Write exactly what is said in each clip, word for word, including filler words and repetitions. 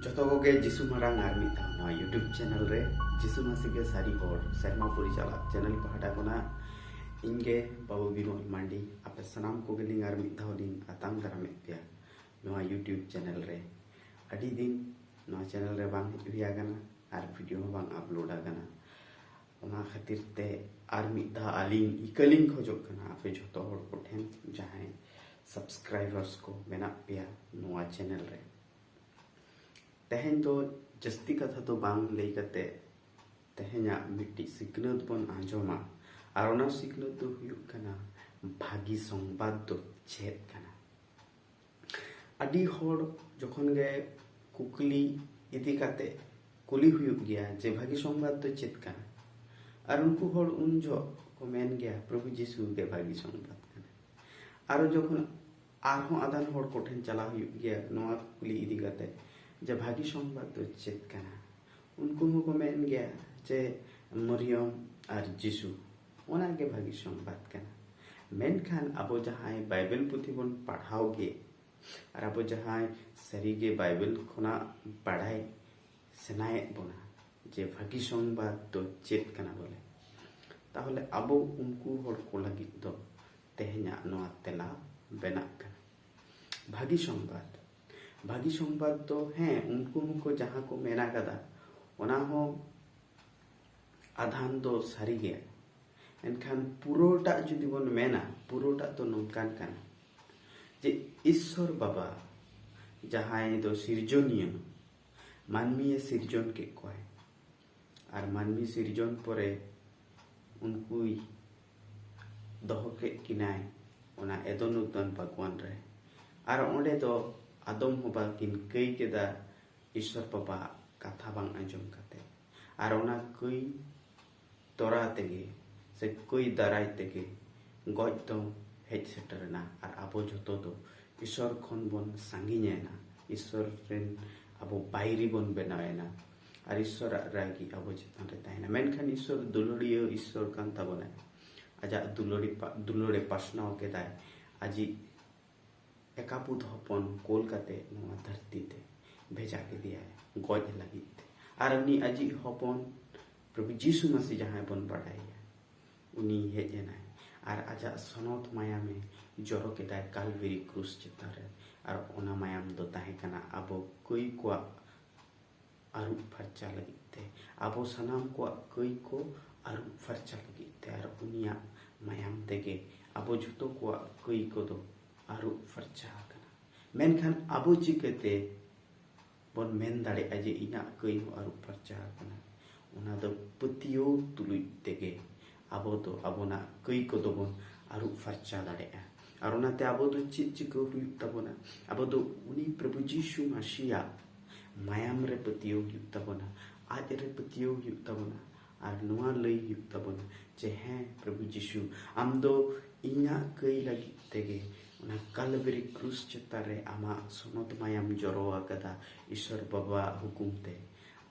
ᱡᱚᱛᱚ ᱠᱚᱜᱮ ᱡᱤᱥᱩ ᱢᱟᱨᱟᱝ ᱟᱨ ᱢᱤᱫ ᱫᱷᱟᱣ ᱱᱚᱣᱟ YouTube ᱪᱮᱱᱮᱞ ᱨᱮ ᱡᱤᱥᱩ ᱢᱟᱹᱥᱤ ᱜᱮ ᱥᱟᱹᱨᱤ ᱦᱚᱲ ᱥᱮᱨᱢᱟ ᱯᱩᱨᱤ ᱪᱟᱞᱟᱜ ᱪᱮᱱᱮᱞ ᱯᱟᱦᱴᱟ ᱠᱷᱚᱱᱟᱜ ᱤᱧ ᱜᱮ ᱵᱟᱹᱵᱩ ᱵᱤᱢᱚᱞ ᱢᱟᱱᱰᱤ ᱟᱯᱮ ᱥᱟᱱᱟᱢ ᱠᱚᱜᱮᱞᱤᱧ ᱟᱨ ᱢᱤᱫ ᱫᱷᱟᱣ ᱞᱤᱧ ᱟᱛᱟᱝ ᱫᱟᱨᱟᱢᱮᱫ ᱯᱮᱭᱟ ᱱᱚᱣᱟ YouTube ᱪᱮᱱᱮᱞ ᱨᱮ᱾ ᱟᱹᱰᱤ ᱫᱤᱱ ᱱᱚᱣᱟ ᱪᱮᱱᱮᱞ ᱨᱮ ᱵᱟᱝ ᱦᱮᱡ ᱦᱩᱭ ᱟᱠᱟᱱᱟ ᱟᱨ ᱵᱷᱤᱰᱤᱭᱳ ᱦᱚᱸ ᱵᱟᱝ ᱟᱯᱞᱳᱰ ᱟᱠᱟᱱᱟ᱾ ᱚᱱᱟ ᱠᱷᱟᱹᱛᱤᱨ ᱛᱮ ᱟᱨ ᱢᱤᱫ ᱫᱷᱟᱣ ᱟᱹᱞᱤᱧ ᱤᱠᱟᱹᱞᱤᱧ ᱠᱷᱚᱡᱚᱜ ᱠᱟᱱᱟ ᱟᱯᱮ ᱡᱷᱚᱛᱚ ᱦᱚᱲ ᱠᱚᱴᱷᱮᱱ, ᱡᱟᱦᱟᱸᱭ ᱥᱟᱵᱥᱠᱨᱟᱭᱵᱟᱨᱥ ᱠᱚ ᱢᱮᱱᱟᱜ ᱯᱮᱭᱟ ᱱᱚᱣᱟ ᱪᱮᱱᱮᱞ ᱨᱮ᱾ ᱛᱮᱦᱮᱧ ᱫᱚ ᱡᱟᱹᱥᱛᱤ ᱠᱟᱛᱷᱟ ᱫᱚ ᱵᱟᱝ ᱞᱟᱹᱭ ᱠᱟᱛᱮ ᱛᱮᱦᱮᱧᱟᱜ ᱢᱤᱫᱴᱤᱡ ᱥᱤᱠᱷᱱᱟᱹᱛ ᱵᱚᱱ ᱟᱸᱡᱚᱢᱟ᱾ ᱟᱨ ᱚᱱᱟ ᱥᱤᱠᱷᱱᱟᱹᱛ ᱫᱚ ᱦᱩᱭᱩᱜ ᱠᱟᱱᱟ, ᱵᱷᱟᱹᱜᱤ ᱥᱚᱝᱵᱟᱫ ᱫᱚ ᱪᱮᱫ ᱠᱟᱱᱟ? ᱟᱹᱰᱤ ᱦᱚᱲ ᱡᱚᱠᱷᱚᱱ ᱜᱮ ᱠᱩᱠᱞᱤ ᱤᱫᱤ ᱠᱟᱛᱮ ᱠᱩᱞᱤ ᱦᱩᱭᱩᱜ ᱜᱮᱭᱟ ᱡᱮ ᱵᱷᱟᱹᱜᱤ ᱥᱚᱝᱵᱟᱫ ᱫᱚ ᱪᱮᱫ ᱠᱟᱱᱟ, ᱟᱨ ᱩᱱᱠᱩ ᱦᱚᱲ ᱩᱱ ᱡᱚᱦᱚᱜ ᱠᱚ ᱢᱮᱱ ᱜᱮᱭᱟ, ᱯᱨᱚᱵᱷᱩ ᱡᱤᱥᱩ ᱜᱮ ᱵᱷᱟᱹᱜᱤ ᱥᱚᱝᱵᱟᱫ ᱠᱟᱱᱟ᱾ ᱟᱨᱚ ᱡᱚᱠᱷᱚᱱ ᱟᱨᱦᱚᱸ ᱟᱫᱟᱱ ᱦᱚᱲ ᱠᱚᱴᱷᱮᱱ ᱪᱟᱞᱟᱣ ᱦᱩᱭᱩᱜ ᱜᱮᱭᱟ ᱱᱚᱣᱟ ᱠᱩᱠᱞᱤ ᱤᱫᱤ ᱠᱟᱛᱮ ᱡᱮ ᱵᱷᱟᱹᱜᱤ ᱥᱚᱝᱵᱟᱫ ᱫᱚ ᱪᱮᱫ ᱠᱟᱱᱟ, ᱩᱱᱠᱩ ᱦᱚᱸᱠᱚ ᱢᱮᱱ ᱜᱮᱭᱟ ᱡᱮ ᱢᱚᱨᱤᱭᱚᱢ ᱟᱨ ᱡᱤᱥᱩ, ᱚᱱᱟᱜᱮ ᱵᱷᱟᱹᱜᱤ ᱥᱚᱝᱵᱟᱫ ᱠᱟᱱᱟ᱾ ᱢᱮᱱᱠᱷᱟᱱ ᱟᱵᱚ ᱡᱟᱦᱟᱸᱭ ᱵᱟᱭᱵᱮᱞ ᱯᱩᱛᱷᱤ ᱵᱚᱱ ᱯᱟᱲᱦᱟᱣ ᱜᱮ, ᱟᱨ ᱟᱵᱚ ᱡᱟᱦᱟᱸᱭ ᱥᱟᱹᱨᱤᱜᱮ ᱵᱟᱭᱵᱮᱞ ᱠᱷᱚᱱᱟᱜ ᱵᱟᱲᱟᱭ ᱥᱟᱱᱟᱭᱮᱫ ᱵᱚᱱᱟ ᱡᱮ ᱵᱷᱟᱹᱜᱤ ᱥᱚᱝᱵᱟᱫ ᱫᱚ ᱪᱮᱫ ᱠᱟᱱᱟ ᱵᱚᱞᱮ, ᱛᱟᱦᱚᱞᱮ ᱟᱵᱚ ᱩᱱᱠᱩ ᱦᱚᱲ ᱠᱚ ᱞᱟᱹᱜᱤᱫ ᱫᱚ ᱛᱮᱦᱮᱧᱟᱜ ᱱᱚᱣᱟ ᱛᱮᱞᱟ ᱵᱮᱱᱟᱜ ᱠᱟᱱᱟ᱾ ᱵᱷᱟᱹᱜᱤ ᱥᱚᱝᱵᱟᱫ, ᱵᱷᱟᱹᱜᱤ ᱥᱚᱝᱵᱟᱫ ᱫᱚ ᱦᱮᱸ, ᱩᱱᱠᱩ ᱦᱚᱸᱠᱚ ᱡᱟᱦᱟᱸ ᱠᱚ ᱢᱮᱱ ᱟᱠᱟᱫᱟ ᱚᱱᱟ ᱦᱚᱸ ᱟᱫᱷᱟᱱ ᱫᱚ ᱥᱟᱹᱨᱤ ᱜᱮᱭᱟ᱾ ᱮᱱᱠᱷᱟᱱ ᱯᱩᱨᱟᱹᱴᱟᱜ ᱡᱩᱫᱤ ᱵᱚᱱ ᱢᱮᱱᱟ, ᱯᱩᱨᱟᱹᱴᱟᱜ ᱫᱚ ᱱᱚᱝᱠᱟᱱ ᱠᱟᱱᱟ ᱡᱮ ᱤᱥᱥᱚᱨ ᱵᱟᱵᱟ ᱡᱟᱦᱟᱸᱭ ᱫᱚ ᱥᱤᱨᱡᱚᱱᱤᱭᱟᱹ, ᱢᱟᱹᱱᱢᱤᱭᱮ ᱥᱤᱨᱡᱚᱱ ᱠᱮᱫ ᱠᱚᱣᱟᱭ᱾ ᱟᱨ ᱢᱟᱹᱱᱢᱤ ᱥᱤᱨᱡᱚᱱ ᱯᱚᱨᱮ ᱩᱱᱠᱩᱭ ᱫᱚᱦᱚ ᱠᱮᱫ ᱠᱤᱱᱟᱭ ᱚᱱᱟ ᱮᱫᱚᱱ ᱩᱫᱚᱱ ᱵᱟᱜᱽᱣᱟᱱ ᱨᱮ᱾ ᱟᱨ ᱚᱸᱰᱮ ᱫᱚ ᱟᱫᱚᱢ ᱦᱚᱸ ᱵᱟᱹᱠᱤᱱ ᱠᱟᱹᱭ ᱠᱮᱫᱟ ᱤᱥᱥᱚᱨ ᱵᱟᱵᱟᱣᱟᱜ ᱠᱟᱛᱷᱟ ᱵᱟᱝ ᱟᱸᱡᱚᱢ ᱠᱟᱛᱮ᱾ ᱟᱨ ᱚᱱᱟ ᱠᱟᱹᱭ ᱛᱚᱨᱟ ᱛᱮᱜᱮ ᱥᱮ ᱠᱟᱹᱭ ᱫᱟᱨᱟᱭ ᱛᱮᱜᱮ ᱜᱚᱡ ᱫᱚ ᱦᱮᱡ ᱥᱮᱴᱮᱨᱮᱱᱟ᱾ ᱟᱨ ᱟᱵᱚ ᱡᱷᱚᱛᱚ ᱫᱚ ᱤᱥᱥᱚᱨ ᱠᱷᱚᱱ ᱵᱚᱱ ᱥᱟᱺᱜᱤᱧᱮᱱᱟ, ᱤᱥᱥᱚᱨ ᱨᱮᱱ ᱟᱵᱚ ᱵᱟᱹᱭᱨᱤ ᱵᱚᱱ ᱵᱮᱱᱟᱣᱮᱱᱟ᱾ ᱟᱨ ᱤᱥᱥᱚᱨᱟᱜ ᱨᱟᱹᱜᱤ ᱟᱵᱚ ᱪᱮᱛᱟᱱ ᱨᱮ ᱛᱟᱦᱮᱱᱟ᱾ ᱢᱮᱱᱠᱷᱟᱱ ᱤᱥᱥᱚᱨ ᱫᱩᱞᱟᱹᱲᱤᱭᱟᱹ ᱤᱥᱥᱚᱨ ᱠᱟᱱ ᱛᱟᱵᱚᱱᱟᱭ᱾ ᱟᱡᱟᱜ ᱫᱩᱞᱟᱹᱲᱤ ᱯᱟ-, ᱫᱩᱞᱟᱹᱲᱮ ᱯᱟᱥᱱᱟᱣ ᱠᱮᱫᱟᱭ ᱟᱡᱤᱡ ᱮᱠᱟᱯᱩᱛ ᱦᱚᱯᱚᱱ ᱠᱳᱞ ᱠᱟᱛᱮ ᱱᱚᱣᱟ ᱫᱷᱟᱹᱨᱛᱤ ᱛᱮ᱾ ᱵᱷᱮᱡᱟ ᱠᱮᱫᱮᱭᱟᱭ ᱜᱚᱡ ᱞᱟᱹᱜᱤᱫ ᱛᱮ᱾ ᱟᱨ ᱩᱱᱤ ᱟᱡᱤᱡ ᱦᱚᱯᱚᱱ ᱯᱨᱚᱵᱷᱩ ᱡᱤᱥᱩ ᱢᱟᱥᱤ ᱡᱟᱦᱟᱸᱭ ᱵᱚᱱ ᱵᱟᱰᱟᱭᱮᱭᱟ, ᱩᱱᱤ ᱦᱮᱡ ᱮᱱᱟᱭ ᱟᱨ ᱟᱡᱟᱜ ᱥᱚᱱᱚᱛ ᱢᱟᱭᱟᱢᱮ ᱡᱚᱨᱚ ᱠᱮᱫᱟᱭ ᱠᱟᱞᱵᱮᱨᱤ ᱠᱨᱩᱥ ᱪᱮᱛᱟᱱ ᱨᱮ᱾ ᱟᱨ ᱚᱱᱟ ᱢᱟᱭᱟᱢ ᱫᱚ ᱛᱟᱦᱮᱸ ᱠᱟᱱᱟ ᱟᱵᱚ ᱠᱟᱹᱭ ᱠᱚᱣᱟᱜ ᱟᱹᱨᱩᱵ ᱯᱷᱟᱨᱪᱟ ᱞᱟᱹᱜᱤᱫ ᱛᱮ, ᱟᱵᱚ ᱥᱟᱱᱟᱢ ᱠᱚᱣᱟᱜ ᱠᱟᱹᱭ ᱠᱚ ᱟᱹᱨᱩᱵ ᱯᱷᱟᱨᱪᱟ ᱞᱟᱹᱜᱤᱫ ᱛᱮ᱾ ᱟᱨ ᱩᱱᱤᱭᱟᱜ ᱢᱟᱭᱟᱢ ᱛᱮᱜᱮ ᱟᱵᱚ ᱡᱷᱚᱛᱚ ᱠᱚᱣᱟᱜ ᱠᱟᱹᱭ ᱠᱚᱫᱚ ᱟᱹᱨᱩᱵ ᱯᱷᱟᱨᱪᱟ ᱟᱠᱟᱱᱟ᱾ ᱢᱮᱱᱠᱷᱟᱱ ᱟᱵᱚ ᱪᱤᱠᱟᱹᱛᱮ ᱵᱚᱱ ᱢᱮᱱ ᱫᱟᱲᱮᱭᱟᱜᱼᱟ ᱡᱮ ᱤᱧᱟᱹᱜ ᱠᱟᱹᱭ ᱦᱚᱸ ᱟᱹᱨᱩᱵ ᱯᱷᱟᱨᱪᱟ ᱟᱠᱟᱱᱟ? ᱚᱱᱟ ᱫᱚ ᱯᱟᱹᱛᱭᱟᱹᱣ ᱛᱩᱞᱩᱡ ᱛᱮᱜᱮ ᱟᱵᱚ ᱫᱚ ᱟᱵᱚᱱᱟᱜ ᱠᱟᱹᱭ ᱠᱚᱫᱚ ᱵᱚᱱ ᱟᱹᱨᱩᱵ ᱯᱷᱟᱨᱪᱟ ᱫᱟᱲᱮᱭᱟᱜᱼᱟ᱾ ᱟᱨ ᱚᱱᱟᱛᱮ ᱟᱵᱚ ᱫᱚ ᱪᱮᱫ ᱪᱤᱠᱟᱹ ᱦᱩᱭᱩᱜ ᱛᱟᱵᱚᱱᱟ? ᱟᱵᱚ ᱫᱚ ᱩᱱᱤ ᱯᱨᱚᱵᱷᱩ ᱡᱤᱥᱩ ᱢᱟᱥᱤᱭᱟᱜ ᱢᱟᱭᱟᱢ ᱨᱮ ᱯᱟᱹᱛᱭᱟᱹᱣ ᱦᱩᱭᱩᱜ ᱛᱟᱵᱚᱱᱟ, ᱟᱡ ᱨᱮ ᱯᱟᱹᱛᱭᱟᱹᱣ ᱦᱩᱭᱩᱜ ᱛᱟᱵᱚᱱᱟ, ᱟᱨ ᱱᱚᱣᱟ ᱞᱟᱹᱭ ᱦᱩᱭᱩᱜ ᱛᱟᱵᱚᱱᱟ ᱡᱮ, ᱦᱮᱸ ᱯᱨᱚᱵᱷᱩ ᱡᱤᱥᱩ, ᱟᱢ ᱫᱚ ᱤᱧᱟᱹᱜ ᱠᱟᱹᱭ ᱞᱟᱹᱜᱤᱫ ᱛᱮᱜᱮ ᱚᱱᱟ ᱠᱟᱞᱵᱮᱨᱤ ᱠᱨᱩᱥ ᱪᱮᱛᱟᱱ ᱨᱮ ᱟᱢᱟᱜ ᱥᱚᱱᱚᱛ ᱢᱟᱭᱟᱢ ᱡᱚᱨᱚ ᱟᱠᱟᱫᱟ ᱤᱥᱚᱨ ᱵᱟᱵᱟᱣᱟᱜ ᱦᱩᱠᱩᱢ ᱛᱮ᱾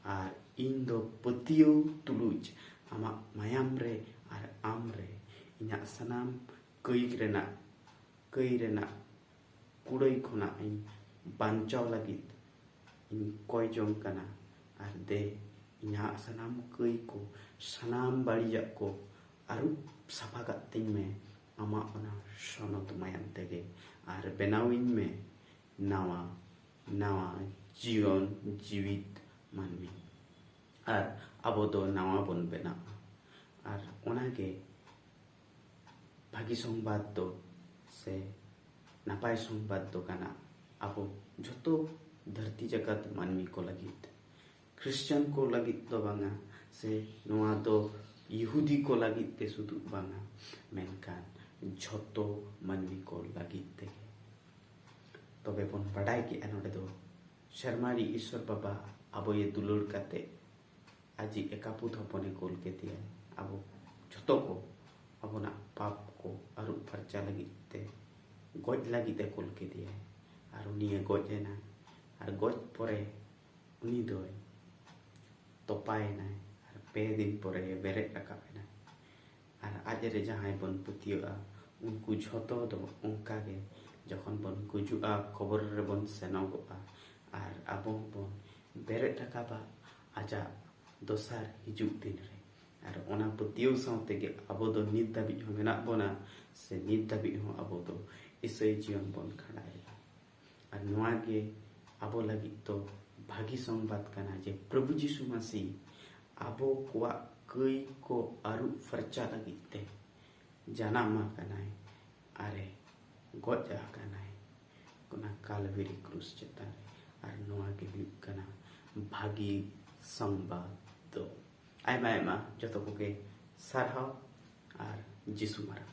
ᱟᱨ ᱤᱧ ᱫᱚ ᱯᱟᱹᱛᱭᱟᱹᱣ ᱛᱩᱞᱩᱡ ᱟᱢᱟᱜ ᱢᱟᱭᱟᱢ ᱨᱮ ᱟᱨ ᱟᱢ ᱨᱮ ᱤᱧᱟᱹᱜ ᱥᱟᱱᱟᱢ ᱠᱟᱹᱭ ᱨᱮᱱᱟᱜ, ᱠᱟᱹᱭ ᱨᱮᱱᱟᱜ ᱠᱩᱲᱟᱹᱭ ᱠᱷᱚᱱᱟᱜ ᱤᱧ ᱵᱟᱧᱪᱟᱣ ᱞᱟᱹᱜᱤᱫ ᱤᱧ ᱠᱚᱭ ᱡᱚᱝ ᱠᱟᱱᱟ᱾ ᱟᱨ ᱫᱮ, ᱤᱧᱟᱹᱜ ᱥᱟᱱᱟᱢ ᱠᱟᱹᱭ ᱠᱚ, ᱥᱟᱱᱟᱢ ᱵᱟᱹᱲᱤᱡᱟᱜ ᱠᱚ ᱟᱹᱨᱩᱵ ᱥᱟᱯᱷᱟ ᱠᱟᱜ ᱛᱤᱧ ᱢᱮ ᱟᱢᱟᱜ ᱚᱱᱟ ᱥᱚᱱᱚᱛ ᱢᱟᱭᱟᱢ ᱛᱮᱜᱮ, ᱟᱨ ᱵᱮᱱᱟᱣᱤᱧ ᱢᱮ ᱱᱟᱣᱟ, ᱱᱟᱣᱟ ᱡᱤᱭᱚᱱ ᱡᱤᱣᱤᱫ ᱢᱟᱹᱱᱢᱤ᱾ ᱟᱨ ᱟᱵᱚ ᱫᱚ ᱱᱟᱣᱟ ᱵᱚᱱ ᱵᱮᱱᱟᱜᱼᱟ᱾ ᱟᱨ ᱚᱱᱟᱜᱮ ᱵᱷᱟᱹᱜᱤ ᱥᱚᱝᱵᱟᱫ ᱫᱚ ᱥᱮ ᱱᱟᱯᱟᱭ ᱥᱚᱝᱵᱟᱫ ᱫᱚ ᱠᱟᱱᱟ ᱟᱵᱚ ᱡᱷᱚᱛᱚ ᱫᱷᱟᱹᱨᱛᱤ ᱡᱟᱠᱟᱛ ᱢᱟᱹᱱᱢᱤ ᱠᱚ ᱞᱟᱹᱜᱤᱫ᱾ ᱠᱷᱨᱤᱥᱪᱟᱱ ᱠᱚ ᱞᱟᱹᱜᱤᱫ ᱫᱚ ᱵᱟᱝᱟ, ᱥᱮ ᱱᱚᱣᱟ ᱫᱚ ᱤᱦᱩᱫᱤ ᱠᱚ ᱞᱟᱹᱜᱤᱫ ᱛᱮ ᱥᱩᱫᱩ ᱵᱟᱝᱟ, ᱢᱮᱱᱠᱷᱟᱱ ᱡᱷᱚᱛᱚ ᱢᱟᱹᱱᱢᱤ ᱠᱚ ᱞᱟᱹᱜᱤᱫ ᱛᱮᱜᱮ᱾ ᱛᱚᱵᱮ ᱵᱚᱱ ᱵᱟᱰᱟᱭ ᱠᱮᱜᱼᱟ ᱱᱚᱰᱮ ᱫᱚ ᱥᱮᱨᱢᱟᱨᱤ ᱤᱥᱥᱚᱨ ᱵᱟᱵᱟ ᱟᱵᱚᱭᱮ ᱫᱩᱞᱟᱹᱲ ᱠᱟᱛᱮ ᱟᱡᱤᱡ ᱮᱠᱟᱯᱩᱛ ᱦᱚᱯᱚᱱᱮ ᱠᱳᱞ ᱠᱮᱫᱮᱭᱟ ᱟᱵᱚ ᱡᱷᱚᱛᱚ ᱠᱚ ᱟᱵᱚᱱᱟᱜ ᱯᱟᱯ ᱠᱚ ᱟᱹᱨᱩᱵ ᱯᱷᱟᱨᱪᱟ ᱞᱟᱹᱜᱤᱫ ᱛᱮ, ᱜᱚᱡ ᱞᱟᱹᱜᱤᱫ ᱮ ᱠᱳᱞ ᱠᱮᱫᱮᱭᱟᱭ᱾ ᱟᱨ ᱩᱱᱤᱭᱮ ᱜᱚᱡ ᱮᱱᱟ᱾ ᱟᱨ ᱜᱚᱡ ᱯᱚᱨᱮ ᱩᱱᱤ ᱫᱚᱭ ᱛᱚᱯᱟᱭᱮᱱᱟᱭ᱾ ᱟᱨ ᱯᱮ ᱫᱤᱱ ᱯᱚᱨᱮ ᱵᱮᱨᱮᱫ ᱨᱟᱠᱟᱵ ᱮᱱᱟᱭ᱾ ᱟᱨ ᱟᱡ ᱨᱮ ᱡᱟᱦᱟᱸᱭ ᱵᱚᱱ ᱯᱟᱹᱛᱭᱟᱹᱜᱼᱟ, ᱩᱱᱠᱩ ᱡᱷᱚᱛᱚ ᱫᱚ ᱚᱱᱠᱟ ᱜᱮ ᱡᱚᱠᱷᱚᱱ ᱵᱚᱱ ᱜᱩᱡᱩᱜᱼᱟ, ᱠᱷᱚᱵᱚᱨ ᱨᱮᱵᱚᱱ ᱥᱮᱱᱚᱜᱚᱜᱼᱟ, ᱟᱨ ᱟᱵᱚ ᱦᱚᱸᱵᱚᱱ ᱵᱮᱨᱮᱫ ᱨᱟᱠᱟᱵᱟ ᱟᱡᱟᱜ ᱫᱚᱥᱟᱨ ᱦᱤᱡᱩᱜ ᱫᱤᱱ ᱨᱮ᱾ ᱟᱨ ᱚᱱᱟ ᱯᱟᱹᱛᱭᱟᱹᱣ ᱥᱟᱶ ᱛᱮᱜᱮ ᱟᱵᱚ ᱫᱚ ᱱᱤᱛ ᱫᱷᱟᱹᱵᱤᱡ ᱦᱚᱸ ᱢᱮᱱᱟᱜ ᱵᱚᱱᱟ, ᱥᱮ ᱱᱤᱛ ᱫᱷᱟᱹᱵᱤᱡ ᱦᱚᱸ ᱟᱵᱚ ᱫᱚ ᱤᱥᱟᱹᱭ ᱡᱤᱭᱚᱱ ᱵᱚᱱ ᱠᱷᱟᱸᱰᱟᱣᱮᱫᱟ᱾ ᱟᱨ ᱱᱚᱣᱟ ᱜᱮ ᱟᱵᱚ ᱞᱟᱹᱜᱤᱫ ᱫᱚ ᱵᱷᱟᱹᱜᱤ ᱥᱚᱝᱵᱟᱫ ᱠᱟᱱᱟ ᱡᱮ ᱯᱨᱚᱵᱷᱩ ᱡᱤᱥᱩ ᱢᱟᱹᱥᱤ ᱟᱵᱚ ᱠᱚᱣᱟᱜ ᱠᱟᱹᱭ ᱠᱚ ᱟᱹᱨᱩᱵ ᱯᱷᱟᱨᱪᱟ ᱞᱟᱹᱜᱤᱫ ᱛᱮ ᱡᱟᱱᱟᱢ ᱟᱠᱟᱱᱟᱭ ᱟᱨᱮ ᱜᱚᱡ ᱟᱠᱟᱱᱟᱭ ᱚᱱᱟ ᱠᱟᱞᱵᱮᱨᱤ ᱠᱨᱩᱥ ᱪᱮᱛᱟᱱ ᱨᱮ᱾ ᱟᱨ ᱱᱚᱣᱟ ᱜᱮ ᱦᱩᱭᱩᱜ ᱠᱟᱱᱟ ᱵᱷᱟᱹᱜᱤ ᱥᱚᱝᱵᱟᱫ ᱫᱚ᱾ ᱟᱭᱢᱟ ᱟᱭᱢᱟ ᱡᱚᱛᱚ ᱠᱚᱜᱮ ᱥᱟᱨᱦᱟᱣ ᱟᱨ ᱡᱤᱥᱩ ᱢᱟᱨᱟᱝ᱾